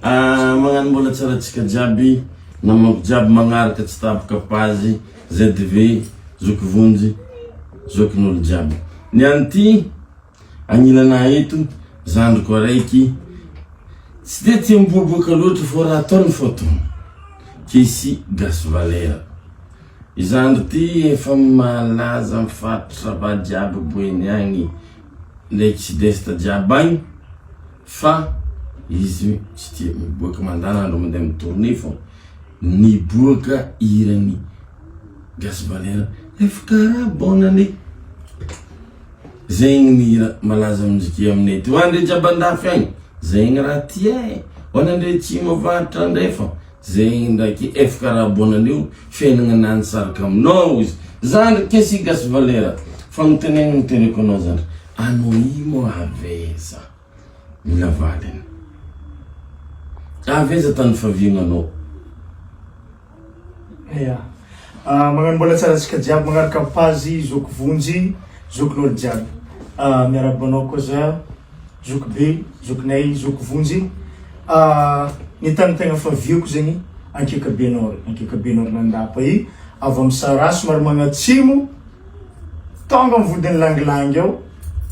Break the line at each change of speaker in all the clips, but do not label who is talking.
Magnano mbola tsara antsika jiaby, namako jiaby magnaraka tsy tapaka page ZV Zoky Vonjy zokin'olo jiaby. Ny an'ity agnilanà eto zandriko araiky tsy de tia miboaboaka loatra fô raha ataony fô ataony. Kessy Gasy Valera. I zandry ty efa malaza am faritra Sava jiaby Boeny agny ndraiky Sud Est jiaby agny fa izy tsy tia miboaka mandana andro mandeha mi-tourner fô niboaka hiran'i Gasy Valera efa karaha bonne année zegny ny hira malaza amizika aminay ty ho andre jiaby andafy agny zegny raha tia e ho an'andre atsimo avaratra andrefa Zegny ndraiky ef karaha bonanio fiainagna nany saraka aminao izy zandry kesy gasy valera fagnontaniagna noteneko anao zandry anao i moa avy aiza mila valiny avy aiza tany faviagna anao.
Ya. Magnano mbola tsara antsika jiaby magnaraka page Zoky Vonjy, zokin'olo jiaby. Miarahaba anao koa za. Zoky be, zokinay, zoky vonjy. Ny tany tegna faviako zegny Ankiakabe Nord, Ankiakabe Nord Andapa i, avy amy Saraha somary magnatsimo, tonga amy vodin'ny Langilangy ao,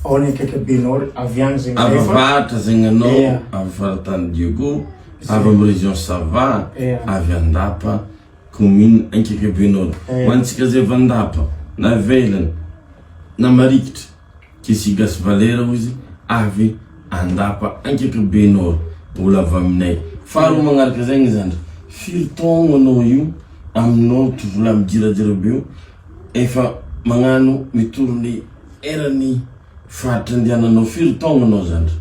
ao ny Ankiakabe Nord, avy agny zegny
Avy
zay fa.
avaratra zegny anao,
Ia.
avy faritany Diego, avy amy région Sava,
Ia.
avy Andapa, commune Ankiakabe Nord.
Ia.
Ho antsika zay avy Andapa, na ivelany, na Marikitra. Kessy Gasy Valera hozy avy Andapa Ankiakabe Nord mbola avy aminay. Faharoa magnaraka zegny zandry, firy taogno anao io aminao tovolahy mijirajira be io efa magnano mi-tourner eran'ny faritra andehananao, firy taogno anao zandry?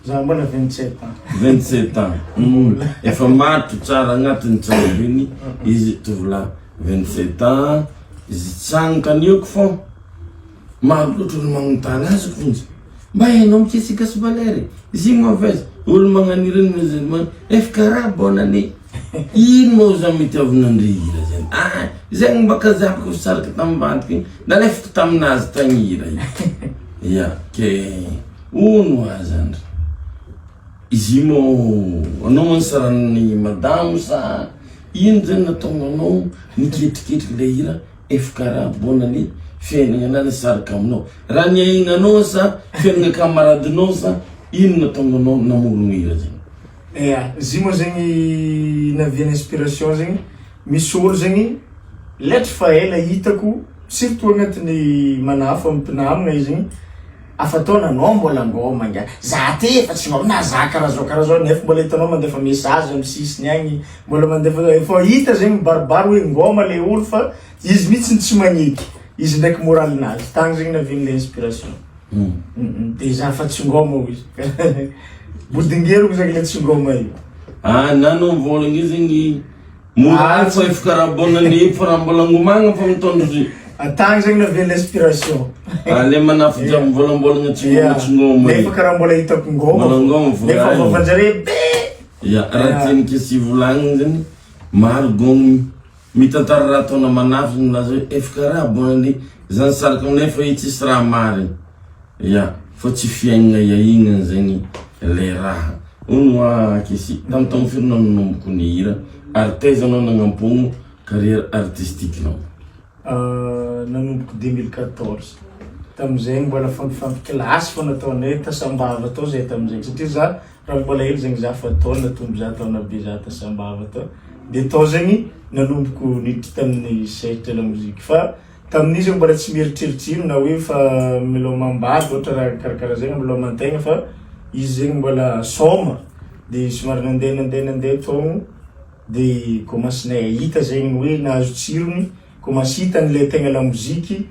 Za mbola 27 ans.
27 ans, hum, efa mato tsara agnatiny tsara be ny izy tovolahy 27 ans, izy tsy agnontaniako fô. Maro loatra olo magnontany azy vonjy. Mba hainao mikesika sy valeur e. Izy igny mauvaise. Olo magnano ireny musulman ef karaha bonne année. Ino moa za mety avy nandre hira zany. Ah, zegny mba kazako fisaraka tamin'ny vadiko igny. Nalefiko taminazy tagny hira igny. Ya, ke ono hoa zandry. Izy io moa anao moa nisaran'ny madamo sa ino zany nahatonga anao niketriketriky le hira? Ef karaha bona ny fiainagna na nisaraka aminao raha niaignanao sa fiainagna camaradinao sa ino natonga anao namorogno hira zegny?
Ya, izy io moa zegny navian'ny inspiration zegny, misy olo zegny letry fa ela hitako surtout agnatin'ny manafo amy mpinamagna izy igny, afa taona anao mbola ngôma ngiahy, za ty efa tsy ngôma na za karaha zao karaha zao nefa mbola hitanao mandefa message amy sisiny agny, Mbola mandefa efa hita zegny mibaribary hoe ngôma le olo fa izy mihitsy no tsy magneky, izy ndraiky moralin'azy, tagny zegny navian'le inspiration, de za fa tsy ngôma hoy izy, bodingeriko zegny le tsy ngôma io.
Ah na anao mivôlagna io zegny moraly fa efa karaha bonne année fa raha mbola ngomagna fa mitondra ry.
Tagny zegny navian'le inspiration.
Ah le manafo jiaby mivôlambôlagna tsy ngôma tsy ngôma
Nefa karaha mbola hitako ngôma
Mbola ngôma fô
nefa vavanjare be.
Ya, raha tian'i Kessy volagniny zany, maro gong mitantara raha ataona manafy milaza hoe efa karaha bonne zany sariko nefa i tsisy raha marigny. Ya, fa tsy fiaignana iaignana zegny le raha. Hono hoa Kessy, tamin'ny taogno firy anao nanomboko nihira ary taiza anao nagnampogno carrière artistique-nao?
Nanomboka 2014, tamin'izay mbola fampifampy-kilasy fô nataonay ta Sambava tao zay tamin'izay satria za raha mbola hely zegny za fa taona tombo za taona be za ta Sambava tao de tao zegny nanomboko niditra tamin'ny sehatra lamoziky fa tamin'io zegny mbola tsy mieritreritra ino na hoe fa milômam-bady ohatra raha karakaraha zegny milôman-tegna fa izy zegny mbola sôma de somary nandeha nandeha nandeha taogno de commence nahita zegny hoe nahazo tsirony, commence hitany le tegna lamoziky,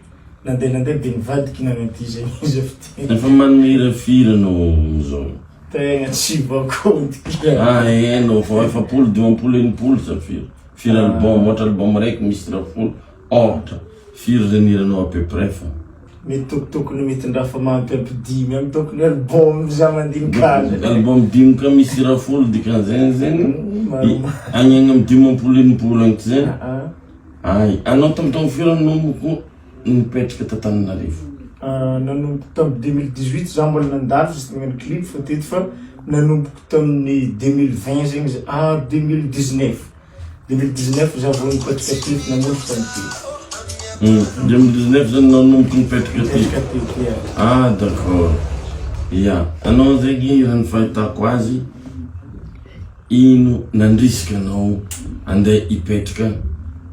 nandeha nandeha de nivadiky nanao zegny izy avy teo.
Efa manome hira firy anao amizao?
Tegna tsy voakaonty.
Ah hainao fa 40, 50, 60 sa firy? Firy album, ohatra album raiky misy hira folo, ohatra, firy zany hiranao à peu près fa?
Mety tokotokony mitondra fa mahampiampy dimy amy tokony album za mandinika azy.
Album dimy ka misy hira folo dikan'izegny zegny agny agny amy 50 60 agny ty zegny. Ay, anao tamy taogno firy nanomboka nipetraka ta Tananarivo?
Nanomboka tamy 2018 za mbola nandalo juste nagnano clip fa teto fa. Nanomboko tamin'ny 2020 zegny za, ah 2019, 2019 za vao nipetraka teto nanomboka ny teto.
2019 zany nanomboka nipetraka teto.
Nipetraka teto, ia.
Ah d'accord. Ia, anao zegny raha ny fahitako azy, Ino nandrisika anao andeha hipetraka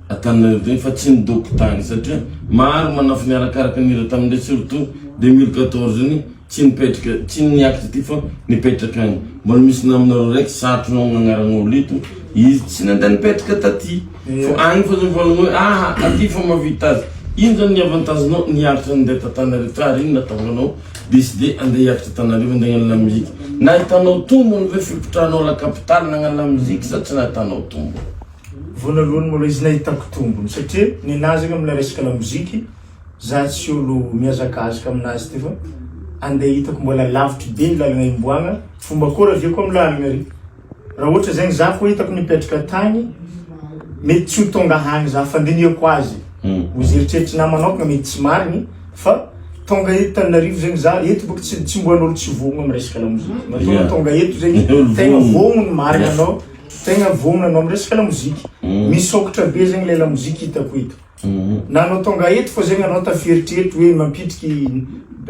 Antananarivo tany fa tsy nidoko tany satria maro manafo niarakaraka nihira tamin'ireo surtout 2014 iny tsy nipetraka tsy niakatra aty fa nipetraka agny mbola misy namanareo raiky sarotro anao gn'agnaragn'olo ito izy tsy nandeha nipetraka taty fô agny fô zay mivolagna hoe aha aty fô mahavita azy ino zany ny avantage-nao niakatra nandeha t'Antananarivo tsara ino nahatonga anao Décidé andeha hiakatra Antananarivo andeha hagnano la musique. Nahitanao tombony ve fipotrahanao la capitale nagnano la musique sa tsy nahitanao tombony?
Voanalohany maloha izy nahitako tombony satria nenahy zegny amle resaka la musique za tsy olo mihazakazaka aminazy ty fa andeha hitako mbola lavitry be ny lalagna imboagna fomba akory aviako amy lalagna ary Raha ohatra zegny za koa hitako nipetraka tagny mety tsy ho tonga hagny za fandinihako azy ozy eritreritrinah manokagna mety tsy marigny fa tonga eto Tananarivo zegny za eto bôka tsy tsy mbo an'olo tsy vogno am resaka lamoziky matoa anao tonga eto zegny tegna vognony marigny anao tegna vognona anao am resaka lamoziky misôkatra be zegny le lamoziky hitako eto. Na anao tonga eto fô zegny anao tafieritreritry hoe mampitriky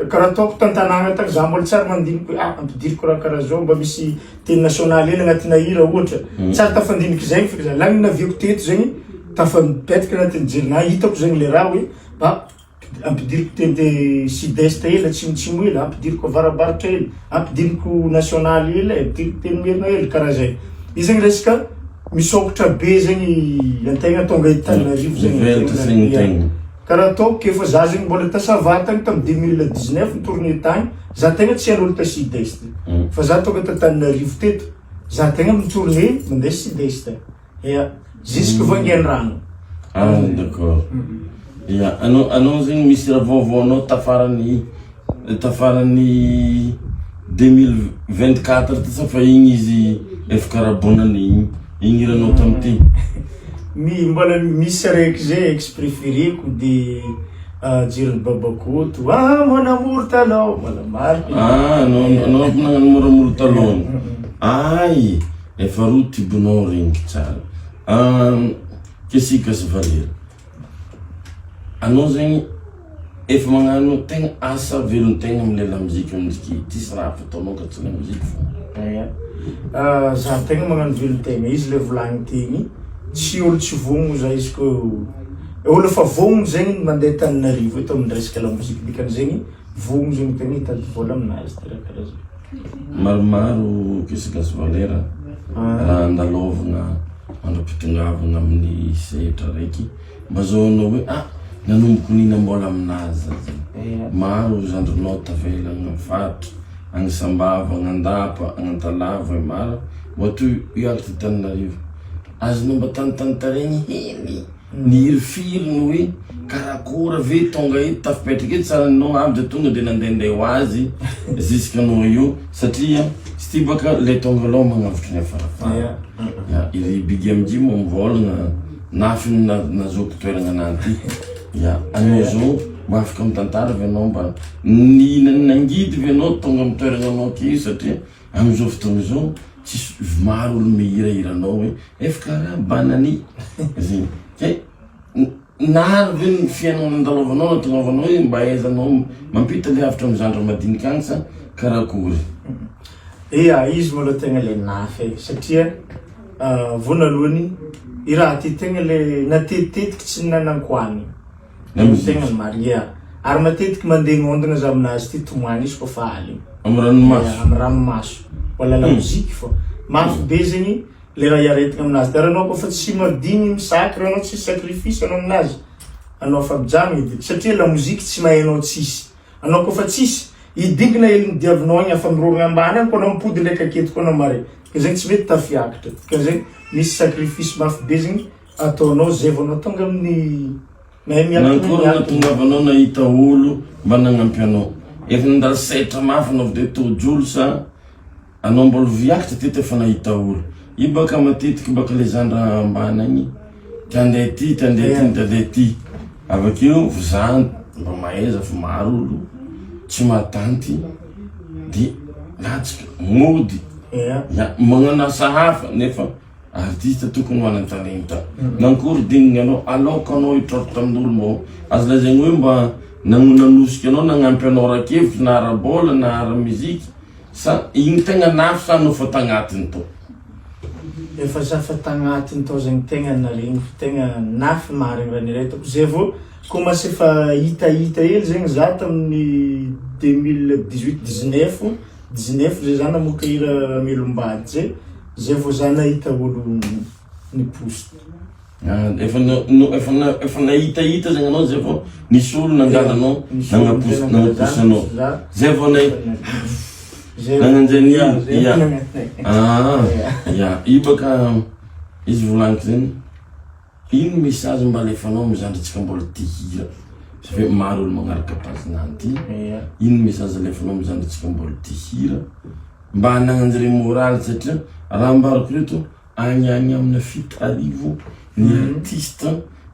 karaha ataoko tantanagna tagny za mbola tsy ary mandiniky hoe ah ampidiriko raha karaha zao mba misy teny nasionaly hely agnatina hira ohatra tsy ary tafandiniky zegny fa za lagny naviako teto zegny tafa-mipetaka agnatin'ny jerinahy hitako zegny le raha hoe mba Ampidiriko teny sud est hely, atsimotsimo hely, ampidiriko avarabaratra hely, ampidiriko nasionaly hely e, ampidiriko teny merina hely, karaha zay. Io zegny resaka misôkatra be zegny antegna tonga eto Tananarivo zegny
Mivelatra saigny tegna.
Karaha ataoko ke fa za zegny mbola ta Sava tagny tamy 2019 ni-tourner tagny, za tegna tsy hain'olo ta sud est, fa za tonga ta Tananarivo teto, za tegna mi-tourner mandeha sud est. Ya, jusque Vangaindrano.
Ah d'accord. Ya, anao anao zegny misy raha vaovao anao tafaran'ny tafaran'ny 2024 ty sa fa igny izy efa karaha bonne année igny igny hiranao tamity?
Mi mbola misy araiky zay ex préféré-ko de Jiron'i Babakoto, ah mon amour talon, mbola marina.
Ah anao anao efa nagnano moramora talon. Ay! Efa roa tibonao regniky tsara. Kesika sy Valera, anao zegny efa magnano tegna asa velon-tegna amle lamozika amizky tsisy raha hafa ataonao ka tsy lamozika fô.
Eia, za tegna magnano velon-tegna, izy le volagny tegny tsy olo tsy vognogno za izy kô olo efa vognogno zegny mandeha Antananarivo eto amin'ny resaka lamozika dikan'izegny vognogno zegny tegna hitady vôla aminazy ty raha karaha zay.
Maromaro Gesigasy Valera raha andalovagna mandra-pitongavagna amin'ny sehatra raiky mba azahoanao hoe ah nanomboko nihinam-bola aminazy za zegny. Maro zandrinao tavela agny amin'ny faritra, agny Sambava, agny Andapa, agny Antalava, Vohemar, mba toy hiala ty Antananarivo. Azonao mba tantantaregny hely Ny hirifiry ny hoe karakôry ve tonga eto tafipetraka eto sa anao avy de tonga de nandehandeha ho azy jusque anao io satria tsy ty baka le tonga aloha magnavotry ny afarafara. Ya, iry Big MJ moa mivôlagna nafiny na nazoky toeragna anah ty. Ya, anao zao mba afaka mitantara ve anao mba ny nangidy ve anao tonga amy toeragna anao aty satria amizao fotoagna zao tsisy maro olo mihira hiranao hoe Efa karaha banani zegny ke nahary ve ny fiainana nandalovanao nahatongavanao hoe mba ahaizanao mampita le hafatra amy zandry madinika agny sa karakory?
Ea, izy malôha tegna le nafy e, satria vonalohany i raha ty tegna le natetitetiky tsy nanan-kohanigny, tegna ny marigny, ea, ary matetiky mandeha miondagna za aminazy ty tomagny izy kôfa aligny,
Amy ranomaso?
Amy ranomaso, mbola lamoziky fô, mafy be zegny Le raha iaretigna aminazy de ary anao koa fa tsy madigny misacre anao tsisy sacrifice anao aminazy anao afa mijanogny edy satria lamoziky tsy mahay anao tsisy anao koa fa tsisy idingina hely ny diavinao agny afa mirorogna ambany agny koa anao mipody ndraiky aketo koa anao mare ka zegny tsy mety tafiakatra ka zegny misy sacrifice mafy be zegny ataonao zay vao anao tonga amin'ny mahay miakatra
Nankory nahatongavanao nahita olo mba nagnampy anao? Efa nandalo setra mafy anao vde tojolo sa Anao mbola viakitra teto efa nahita olo. Io baka matetiky baka le zandra ambany agny te andeha ty te andeha ty te andeha ty. Avakeo za mba mahaiza fa maro olo tsy mahatanty de latsaka mody. Ya, magnano asa hafa nefa artiste tokony manan-talenta. Nankory dinigny anao, aleoko anao hitraotra tamin'olo mbô azo lazaigny hoe mba nanosika anao, nagnampy anao ara-kevitry na ara-bôla na ara-musique sa igny tegna nafy sa anao fa tagnatiny tao?
Efa za fa tagnatiny tao zegny tegna naregny fa tegna nafy marigny raha niretako zay vao commence efa hitahita hely zegny za tamin'ny 2018 19 19 zay za namoaka hira Melombady zay, zay vao za nahita olo nipost.
Ah, efa no efa na efa nahitahita zegny anao zay vao nisy olo nangala anao nagnaposy nagnaposy anao zay vao nahita nagnanjeny ya ah ya io baka izy volagniko zegny. Ino message mba alefanao am zandry tsika mbola tia hira satria maro olo magnaraka page nany ty ino message alefanao am zandry tsika mbola tia hira mba hanagnanjare moral satria raha ambarako reto agny agny amina 7000 ny artiste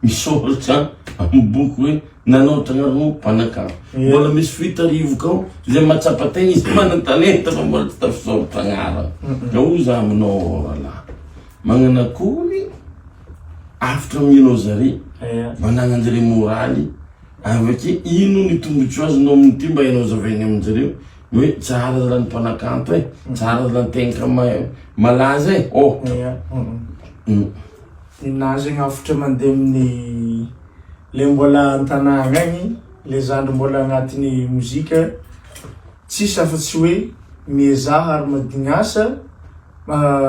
misoratra am boky hoe nanaotra agnareo mpanakanto mbola misy 7000 kao zay mahatsapa tegna izy manan-talenta fa mbola tsy tafisoratra agnarana ka hoy za aminao rahalahy Magnana akory hafatra omenao zare mba anagnanjare moraly avake ino ny tombotsoa azonao amin'ity mba hainao azavaigny aminjareo hoe tsara zala ny mpanakanto e, tsara zala ny tegna malaza e, ôhatra.
Ninahy zegny hafatra mandeha amin'ny le mbola an-tanàgna agny, le zandry mbola agnatin'ny mozika, tsisy afa-tsy hoe miezaha ary madignasa.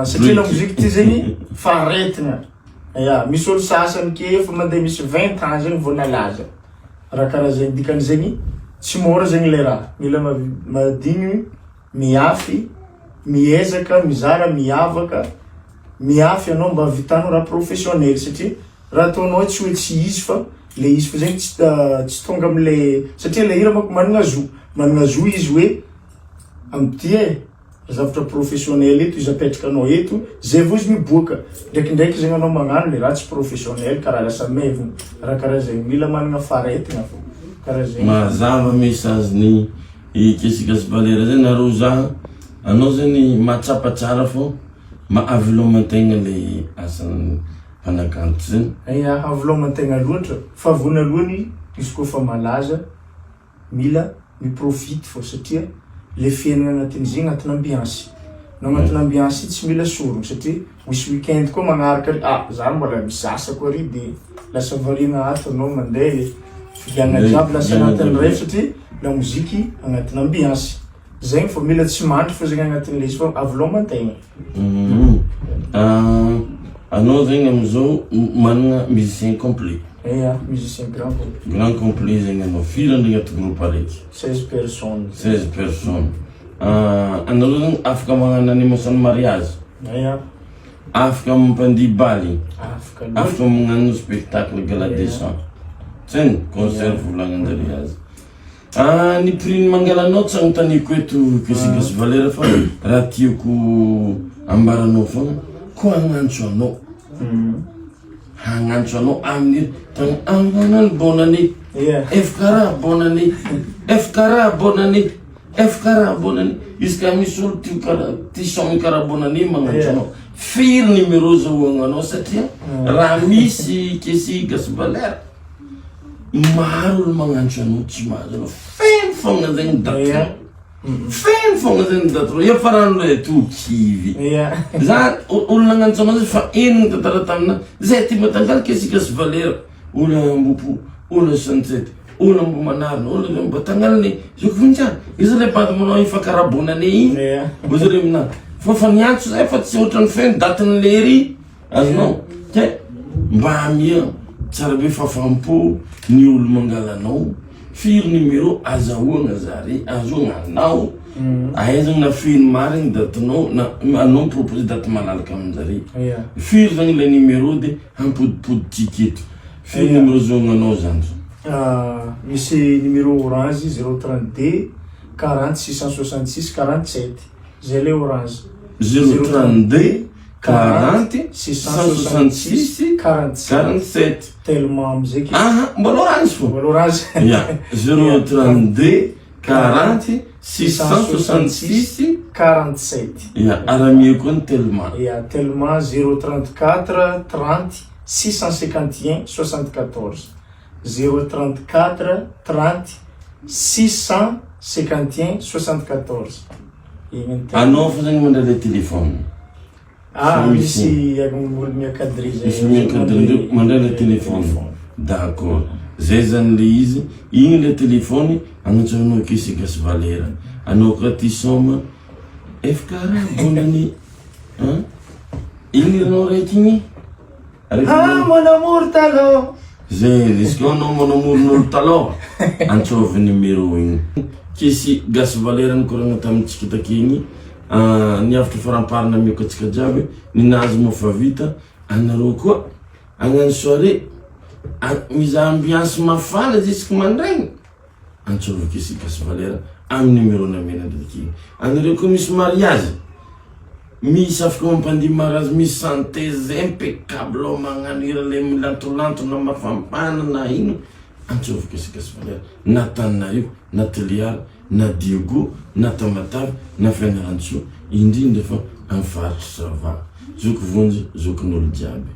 Satria la musique ty zegny faharetigna, ya misy olo sasany ke efa mandeha misy 20 ans zegny vao nalaza, raha karaha zegny, dikan'izegny tsy môra zegny le raha, mila madigny, miafy, miezaka, mizara, miavaka, miafy anao mba ahavitanao raha professionnel satria raha ataonao tsy hoe tsy izy fa le izy fo zegny tsy tsy tonga amle satria le hira manko managna zo, managna zo izy hoe amty e. Zavatra professionnel eto izy apetraka anao eto, zay vao izy miboaka, ndraikindraiky zegny anao magnano le raha tsy professionnel karaha lasa maivagna, raha karaha zegny, mila managna faharetigna fô, karaha zegny.
Mazava message ny i Kesika sy Valera zay nareo za anao zegny mahatsapa tsara fô mahaveloman-tegna le asan'ny mpanakanto zegny.
Eia, haveloman-tegna loatra fa vonalohany izy kôfa malaza Mila mi profite fô satria le fiainana agnatin'izy igny agnatina ambiance, anao agnatina ambiance io tsy mila sorogno satria misy week-end koa magnaraka ary ah za mbola misy asa koa ary de lasa variagna ato anao mandeha fividianana jiaby lasa agnatin'ny rêve satria lamoziky agnatina ambiance, zegny fô mila tsy mandry fô zegny agnatin'le izy fa aviloman-tegna.
Anao zegny amizao managna musicien complet.
Eya, musicien grand complet.
Grand complet zegny anao. Firy andry agnaty groupe araiky?
16 personnes.
16 personnes. Anareo zegny afaka magnano animation mariage?
Eya.
Afaka mampandihy baly?
Afaka.
Afaka magnano spectacle gala de chant? Tseny concert volagnanjare azy. Ah, ny prix ny mangalanao tsy anontaniako eto Kesiga sy Valera fa raha tiako ambaranao foana ko hagnantso anao. Hagnantso anao amin'ny tagna anganany bonne année. FKRA bonne année. FKRA bonne année. FKRA bonne année. Izy ka misy olo tia karaha tia son karaha bonne année magnantso anao. Firy numéro zahoagnanao satria raha misy Kesiga sy Valera Maro olo magnantso anao tsy mahazo anao feno fogna zegny datinao feno fogna zegny datinao iafarany le to kivy za olo nagnantso anao zay fa enigny tantara tamina zay ty matangalika isika sy Valera olo Ambohipo olo Sunset olo Ambohimanarina olo mba tangaliny zoko vonjy izy le bandy manao efa karaha bonne année igny ozy re aminah fa fa niantso zay fa tsy ohatran'ny feno datin'ny lery Azonao? Ke mba amia tsara be fafampo ny olo mangala anao, firy numéro azahoagna zare, ahazoagna anao, ahaizagna na feno marigny datinao na anao mi-proposer daty malalaka aminjare. Firy zagny le numéro de hampodipoditsika eto. Firy numéro azahoagna anao zany zao?
Misy numéro orange 032 40 666 47 zay le orange.
032 40 666 47.
Tellement amizay ke.
Aha, mbola orange fô.
Mbola orange.
Ya, 032 40. 666
47.
Ya, ary amia koa ny Telma.
Ya, Telma 034 30 651 74. 034 30 651 74. Igny ny Telma.
Anao fa zegny mandray le téléphone.
Ah, misy olo mi-encadré zay.
Misy mi-encadré ndreo mandray le téléphone. D'accord. Zay zany le izy. Igny le téléphone agnantsoanao Kisy Gasy Valera. Anao koa ty soma FKR bonne année. Hein? Igny anao raiky igny.
Ah, mon amour talon.
Zay, izy koa anao mon amour n'olo talon. Antsovy numéro igny. Kisy Gasy Valera nikoragna tamintsika takegny. Ah, ny hafatra faramparana ameko antsika jiaby, ninazy moa fa vita, anareo koa hagnano soirée, mizaha ambiance mafana jusque mandraigny, antsovy Kisy Gasy Valera amin'ny numéro namena ndraiky igny. Anareo koa misy mariage, misy afaka mampandihy mariage, misy synthèse impeccable ao magnano hira le milantolanto na mafampana na ino, antsovy Kisy Gasy Valera na Tananarivo na Toliara na Diego na Tamatave na Fianarantsoa indrindra fa amin'ny faritry Sava. Zoky vonjy, zokin'olo jiaby.